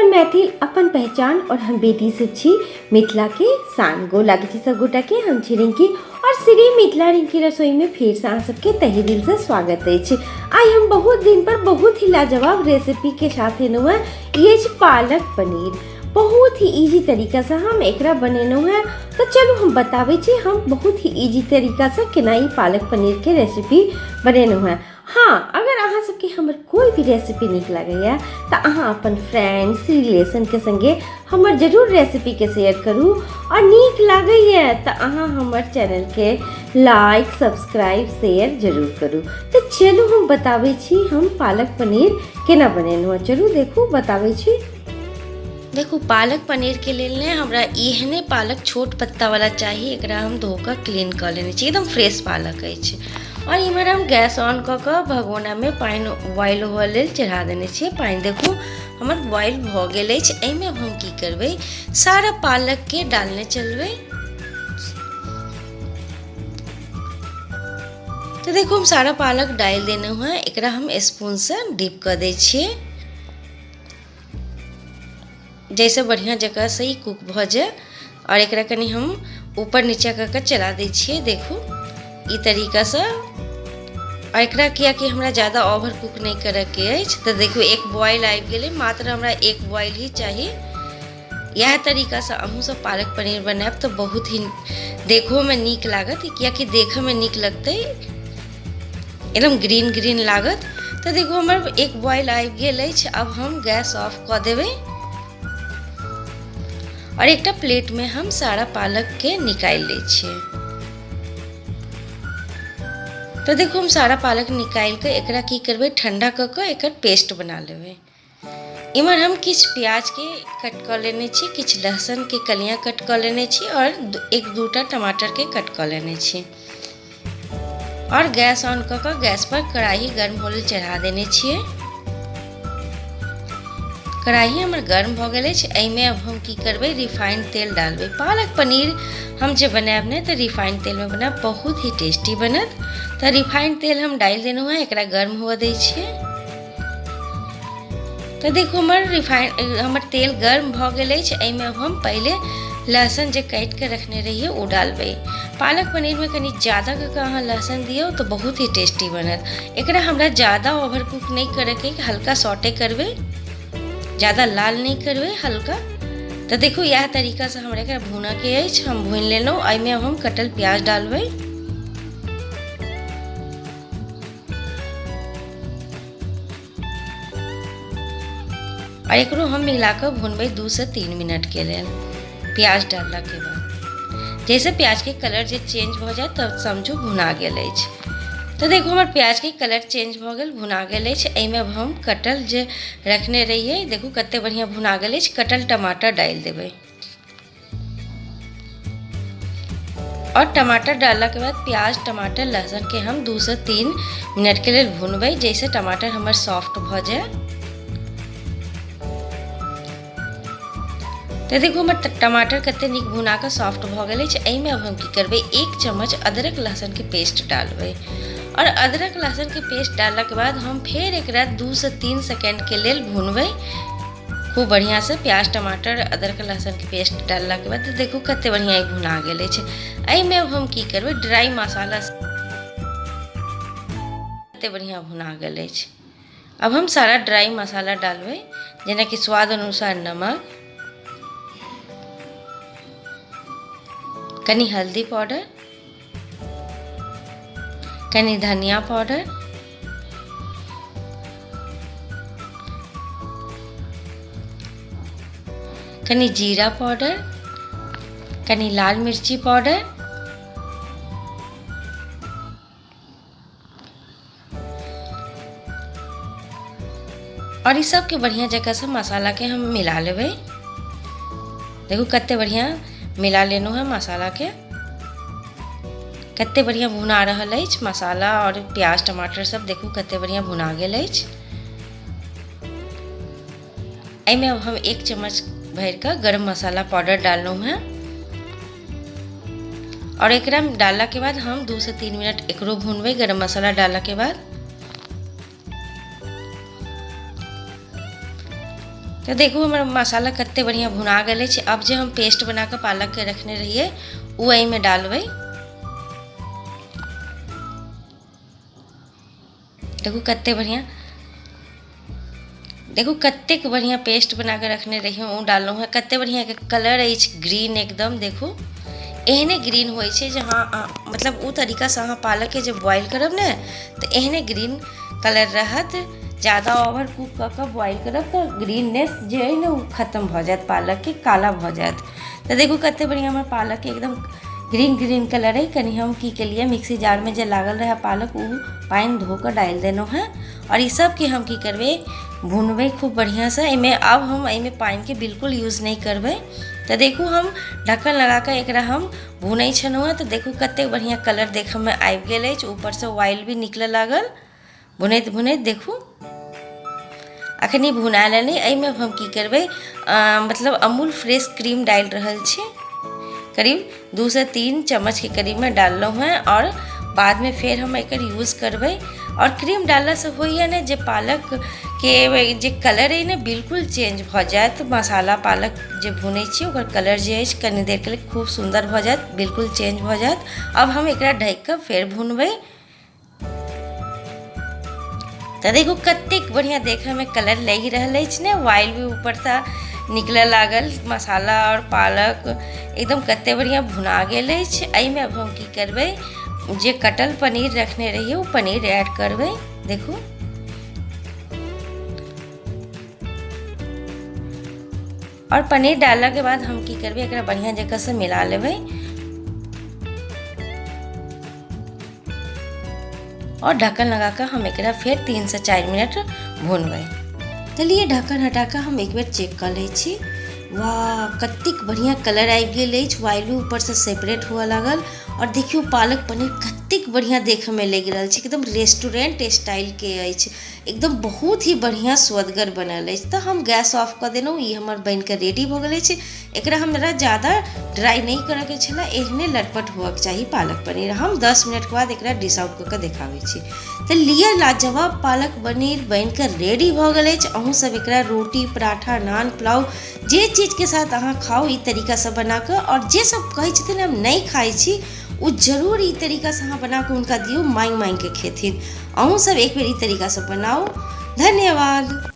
अपन मैथिल अपन पहचान और हम बेटी सब छी मिथिला के शान। गो लागै छी सब गोटा के। हम छी रिंकी और श्री मिथिला रिंकी रसोई में फिर से अहाँ सबके तहे दिल से स्वागत अछि। आइ हम बहुत दिन पर बहुत ही लाजवाब रेसिपी के साथ एलहुँ हँ। ई अछि पालक पनीर। बहुत ही इजी तरीका से हम एकरा बनेलहुँ हँ। तो चलू हम बताबै छी हम बहुत ही इजी तरीका से केना ई पालक पनीर के रेसिपी बनेलहुँ हँ। हाँ, अगर अहाँ सबके हमर कोई भी रेसिपी नीक लगैया तो अहाँ अपन फ्रेंड्स रिलेशन के संगे हमर जरूर रेसिपी के शेयर करू और नीक लागैया तो अहाँ हमर चैनल के लाइक सब्सक्राइब शेयर जरूर करू। तो चलू हम बताबै छी हम पालक पनीर केना बनेलहुँ। चलू देखू बताबै छी। देखू पालक पनीर के लेल ने हमरा एहने पालक छोट पत्ता वाला चाही। एकरा हम धो कऽ क्लीन कऽ लेने छी, एकदम फ्रेश पालक अछि। और इम्हर हम गैस ऑन कऽ कऽ भगोनामे पानि बॉयल हुअ लेल चढ़ा देने छियै। पानि देखू हमर बॉयल भऽ गेल अछि। एहिमे हम की करबै, सारा पालकके डालने चलबै। तऽ देखू हम सारा पालक डालि देलहुँ हँ। एकरा हम स्पूनसँ डिप कऽ दै छियै जाहिसँ बढ़िआँ जकाँ से ई कुक भऽ जाय। आओर एकरा कनि हम ऊपर नीचा कऽ कऽ चला दै छियै, देखू ई तरीकासँ। आओर एकरा कियाकि हमरा ज्यादा ओवर कुक नहि करयके अछि, तऽ देखू एक बॉयल आबि गेलै, मात्र हमरा एक बॉयल ही चाही। इएह तरीकासँ अहूँसभ पालक पनीर बनायब तऽ बहुत ही देखहोमे नीक लागत, कियाकि देखयमे नीक लगतै, एकदम ग्रीन ग्रीन लागत। तऽ देखू हमर एक बॉयल आबि गेल अछि। आब हम गैस ऑफ कऽ देबै आओर एकटा प्लेटमे हम सारा पालकके निकालि लै छियै। तऽ देखू हम सारा पालक निकालि कऽ एकरा की करबै, ठंडा कऽ कऽ एकर पेस्ट बना लेबै। इम्हर हम किछु प्याजके कट कऽ लेने छी, किछु लहसुनके कलियाँ कट कऽ लेने छी आओर एक दूटा टमाटरके कट कऽ लेने छी। आओर गैस ऑन कऽ कऽ गैस पर कढ़ाही गर्म होय लेल चढ़ा देने छियै। कढ़ाही हमर गर्म भऽ गेल अछि। एहिमे अब हम की करबै, रिफाइंड तेल डालबै। पालक पनीर हम जे बनायब ने तऽ रिफाइंड तेलमे बनायब, बहुत ही टेस्टी बनत। तऽ रिफाइंड तेल हम डालि देलहुँ हँ, एकरा गर्म हुअ दै छियै। तऽ देखू हमर रिफाइन हमर तेल गर्म भऽ गेल अछि। एहिमे हम पहिले लहसुन जे काटि कऽ रखने रहियै ओ डालबै। पालक पनीरमे कनि ज्यादा कऽ कऽ अहाँ लहसुन दियौ तऽ बहुत ही टेस्टी बनत। एकरा हमरा ज्यादा ओवर कुक नहि करैके अछि, हल्का सॉटे करबै, ज्यादा लाल नहि करबै, हल्का। तऽ देखू इएह तरीकासँ हमरा एकरा भूनऽके अछि। हम भूनि लेलहुँ। एहिमे हम कटल प्याज डालबै। आ एकरो हम मिलाकऽ भुनबै 2 से 3 मिनटके लेल। प्याज डाललाके बाद जैसे प्याजके कलर जे चेंज भऽ जाय तब समझू भुना गेल अछि। तऽ देखू हमर प्याजके कलर चेंज भऽ गेल, भुना गेल अछि। एहिमे अब हम कटल जे रखने रहियै, देखू कते बढ़िआँ भुना गेल अछि, कटल टमाटर डालि देबै। और टमाटर डालला के बाद प्याज टमाटर लहसुन के हम 2 से 3 मिनट के लेल भुनबै, जैसे टमाटर हमर सॉफ्ट भऽ जाय। तऽ देखू हमर टमाटर कते नीक भुना कऽ सॉफ्ट भऽ गेल अछि। एहिमे अब हम की करबै, 1 चम्मच अदरक लहसुन के पेस्ट डालबै। और अदरक लहसुन के पेस्ट डालला के बाद हम फेर एकरा 2 से 3 सेकेंड के लेल भुनबै खूब बढ़िआँसँ। प्याज टमाटर अदरक लहसुनके पेस्ट डाललाके बाद देखू कते बढ़िआँ ई भुना गेल अछि। एहिमे अब हम की करबै, ड्राइ मसाला कते बढ़िआँ भुना गेल अछि। अब हम सारा ड्राइ मसाला डालबै, जेनाकि स्वाद अनुसार नमक, कनि हल्दी पाउडर, कनि धनिया पाउडर, कनि जीरा पाउडर, कनि लाल मिर्ची पाउडर, और ई सबके बढ़िया जगह से मसाला के हम मिला लेबै। देखू कते बढ़िया मिला लेलहुँ हँ मसाला के, कते बढ़िया भुना रहल अछि मसाला और प्याज टमाटर सब। देखू कते बढ़िया भुना गेल अछि। एहिमे अब हम 1 चम्मच भरि कऽ गरम मसाला पाउडर डाललहुँ हँ और एकरा डालला के बाद हम 2 से 3 मिनट एकरो भूनबै गरम मसाला डालला के बाद। तऽ देखू हमर मसाला कते बढ़िआँ भुना गेल अछि। आब जे हम पेस्ट बना कऽ पालकके रखने रहियै ओ एहिमे डालबै। देखू कते बढ़िआँ, देखू कतेक बढ़िआँ पेस्ट बना कऽ रखने रहियै ओ डाललहुँ हेँ। कते बढ़िआँ कलर अछि, ग्रीन एकदम। देखू एहने ग्रीन होइ छै जे अहाँ मतलब ओ तरीकासँ अहाँ पालकके जे बॉयल करब ने तऽ एहने ग्रीन कलर रहत। ज्यादा ओवर कुक कऽ कऽ बॉयल करब तऽ ग्रीननेस जे अइ ने ओ खतम भऽ जायत, पालकके काला भऽ जायत। तऽ देखू कते बढ़िआँ हमर पालकके एकदम ग्रीन ग्रीन कलर अइ। कनि हम की केलियै, मिक्सी जारमे जे लागल रहै पालक ओ पानि धो कऽ डालि देलहुँ हेँ। आओर ई सबके हम की करबै, भुनबै खूब बढ़िआँसँ। एहिमे आब हम एहिमे पानिके बिल्कुल यूज नहि करबै। तऽ देखू हम ढक्कन लगाकऽ एकरा हम भुनै छलहुँ हेँ। तऽ देखू कतेक बढ़िआँ कलर देखऽमे आबि गेल अछि, ऊपरसँ ऑयल भी निकलऽ लागल भुनैत भुनैत। देखू अखनी भुनायल नहि। एहिमे हम की करबै, मतलब अमूल फ्रेश क्रीम डालि रहल छी, करीब 2 से 3 चम्मचके करीबमे डाललहुँ हेँ। आओर बादमे फेर हम एकर यूज करबै। आओर क्रीम डाललासँ होइए ने जे पालकके जे कलर अइ ने बिल्कुल चेंज भऽ जायत। मसाला पालक जे भुनै छी ओकर कलर जे अछि कनि देरके लेल खूब सुन्दर भऽ जायत, बिल्कुल चेंज भऽ जायत। अब हम एकरा ढकि कऽ फेर भुनबै। तऽ देखू कतेक बढ़िआँ देखयमे कलर लागि रहल अछि ने, ऑयल भी ऊपरसँ निकलऽ लागल, मसाला आओर पालक एकदम कते बढ़िआँ भुना गेल अछि। एहिमे अब हम की करबै, जे कटल पनीर रखने रहियै ओ पनीर ऐड करबै। देखू आओर पनीर डाललाके बाद हम की करबै, एकरा बढ़िआँ जकाँसँ मिला लेबै और ढक्कन लगाकर हम एकरा फेर 3 से 4 मिनट भुनबै। चलिए ढक्कन हटाकर हम एक बेर चेक कऽ लै छी। वाह कतेक बढ़िआँ कलर आबि गेल अछि, ऑयल भी ऊपरसँ सेपरेट हुअ लागल। और देखियौ पालक पनीर कतेक बढ़िआँ देखयमे लागि रहल छै, एकदम रेस्टोरेंट स्टाइलके अछि, एकदम बहुत ही बढ़िआँ स्वदगर बनल अछि। तऽ हम गैस ऑफ कऽ देलहुँ, ई हमर बनिकऽ रेडी भऽ गेल अछि। एकरा हमरा ज्यादा ड्राइ नहि करऽके छलै, एहने लटपट हुअके चाही पालक पनीर। हम 10 मिनटके बाद एकरा डिश आउट कऽ कऽ देखाबै छी। तऽ लिअ लाजवाब पालक पनीर बनिकऽ रेडी भऽ गेल अछि। अहूँ सब एकरा रोटी, पराठा, नान, पुलाव जे चीजके साथ अहाँ खाउ ई तरीकासँ बनाकऽ। आओर जे सब कहै छथिन हम नहि खाइ छी, ओ जरूर ई तरीकासँ अहाँ बनाकऽ हुनका दियौ, माँगि माँगिके खेथिन। अहूँ सब एक बेर ई तरीकासँ बनाउ। धन्यवाद।